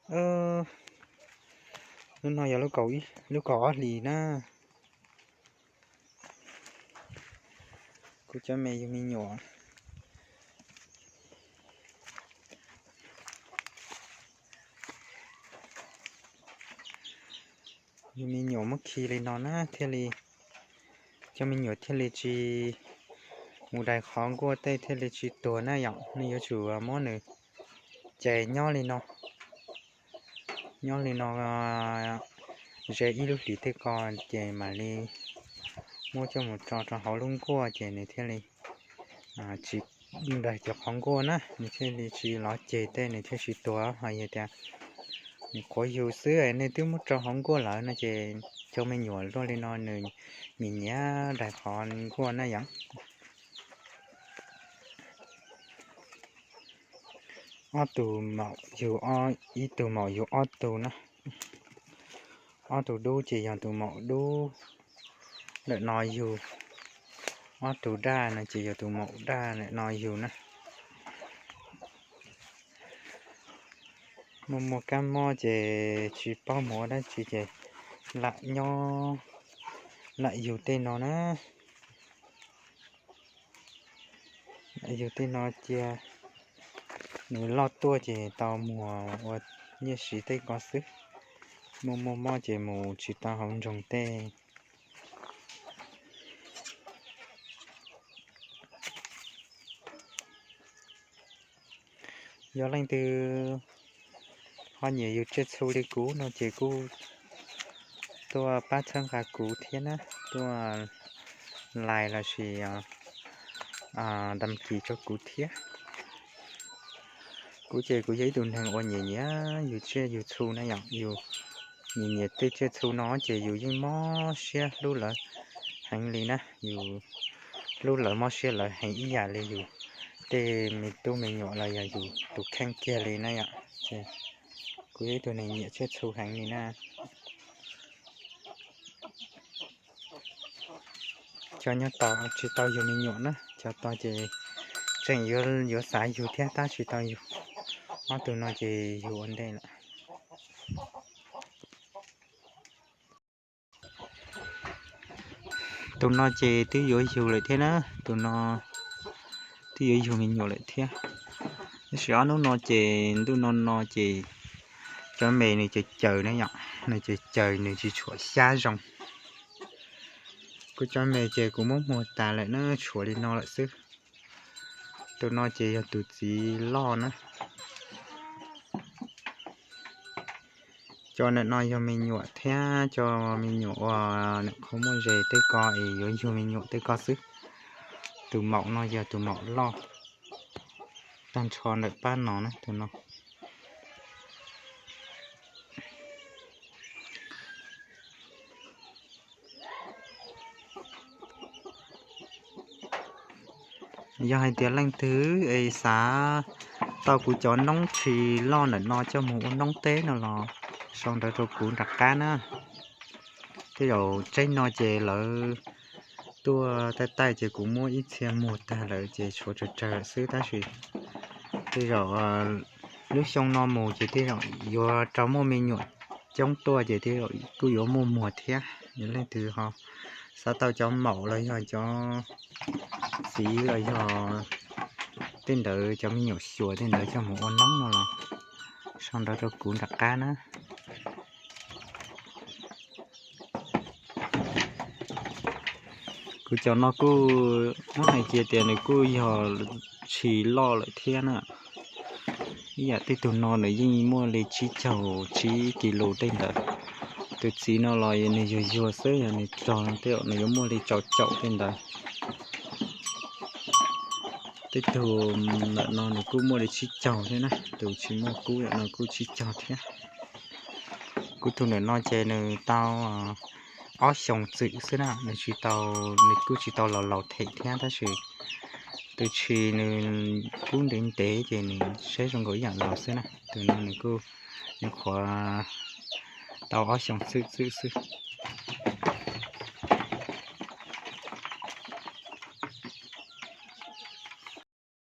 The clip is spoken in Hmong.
Lub no yog lub kaum ob hlis na. Kuv cov me yug me nyuam, yug me nyuam muab khi li no na thiaj li, cov me nyuam thiaj li tsis mus dais qhov nkuaj tej thiaj li tsis tuag na yom. Nej yuav tsum muab nws ces nyob li no, nyob li no ze ib lub hlis tej ko, ces mam li muab coj mus tso rau hauv lub nkuaj ces nws thiaj li tsis dais cov qhov nkuaj na, nws thiaj li tsis lov ceg tej, nws thiaj tsis tuag. Ho yog tias nws qhuav yug xwb nej twb muab rau hauv nkuaj lawm no ces cov me nyuam luaj li no nws nyiam nyiam dais qhov nkuaj na yom. Ob tug maum yug, ib tug maum yug ob tug na. Ob tug dub ces yog tus maum dub ntawm no yug, ob tug daj no ces yog tus maum daj ntawm no yug na. Muaj muaj kab mob ces tsis paub mus ua dab tsi ces lam nyob, lam yug tej no na. Yug tej no cia nws loj tuaj ces tau muag ua nyiaj siv tej ko xwb. Muaj muaj mob ces mus tsis tau hauv nroog tej. Yog leej twg ho nyiam yug tsiaj txhu li kuv no ces kuj tuaj pab txhawb nqa kuv thiab na, tuaj like lossis dam kis rau kuv thiab. Kuv ces kuv yog ib tug neeg uas nyiam nyiam yug tsiaj yug txhu na yom. Yus nyiam nyiam tej tsiaj txhu no ces yus yeej mob siab hlub lawv heev li na, yus hlub lawv mob siab lawv heev ib yam li yus tej me tub me nyuam los yog yus tus kheej kiag li na yom. Ces kuv yog ib tug neeg nyiam tsiaj txhu heev li na. Cov nyob tod tsis tau yug me nyuam na, cov tod ces tseem yuav xav yug thiab tab tsis tau yug. Ob tug no ces yug ua ntej lawm. Tus no ces twb yuav yug lawm thiab na, tus no twb yuav yug me nyuam lawm thiab. Tab sis ob hnub no ces ntuj no no ces cov me nws caws caws na yom, nws caws caws nws tsis tshuam xyab zoo. Kuv cov me ces kuv muab muag tas lawm na, tshuav li no lawm xwb. Tus no ces yog tus txiv loj na. Cov ntawm no yog me nyuam thiab, cov me nyuam uas nim qhuav muaj zes tej ko es yuav yug me nyuam tej ko xwb. Tus maum no yog tus maum loj tag nrho ntawm pab no na, tus no. Yog hais tias leej twg es xav tau kuv cov noob tshis loj ntawm no coj mus ua noob teb no los sau ntawv rau kuv nram qab na. Tej zaum tseeb no ces lawv tuaj taij taij ces kuv muab ib txhia muag tag lawm ces tshuav tsawg tsawg lawm xwb, tab sis tej zaum lub xyoo no mus ces tej zaum yuav rau muaj me nyuam coob tuaj ces tej zaum kuj yuav muaj muag thiab. Yog leej twg ho xav tau cov maum los yog cov txiv los yog tej ntawd cov me nyuam xyuas tej ntawd coj mus ua noob no los sau ntawv rau kuv nram qab na. Kuv cov no kuj muab hais kiag tias nws kuj yog tshis loj lawm thiab na. Ib yam tej tug no nws yeej muaj li tsib caug tsib kis lus tej ntawd. Tus txiv no los nws yuag yuag xwb, yog nws rog tej zaum nws yuav muaj li rau caum tej ntawd. Tej tug ntawm no nws kuj muaj li tsib caug thiab na, tus tsis muaj kub ntawm no kuj tsib caug thiab. Kuv tus ntawm no ces nws tau ob xyoos txwm xwb na, nws tsis tau, nws kuj tsis tau laus laus them thiab tab sis tus tshis nws kub ntev ntev ces nws saib zoo nkaus ib yam laus xwb na. Tus no nws kuj nyuam qhuav tau ob xyoos txwm txwm xwb.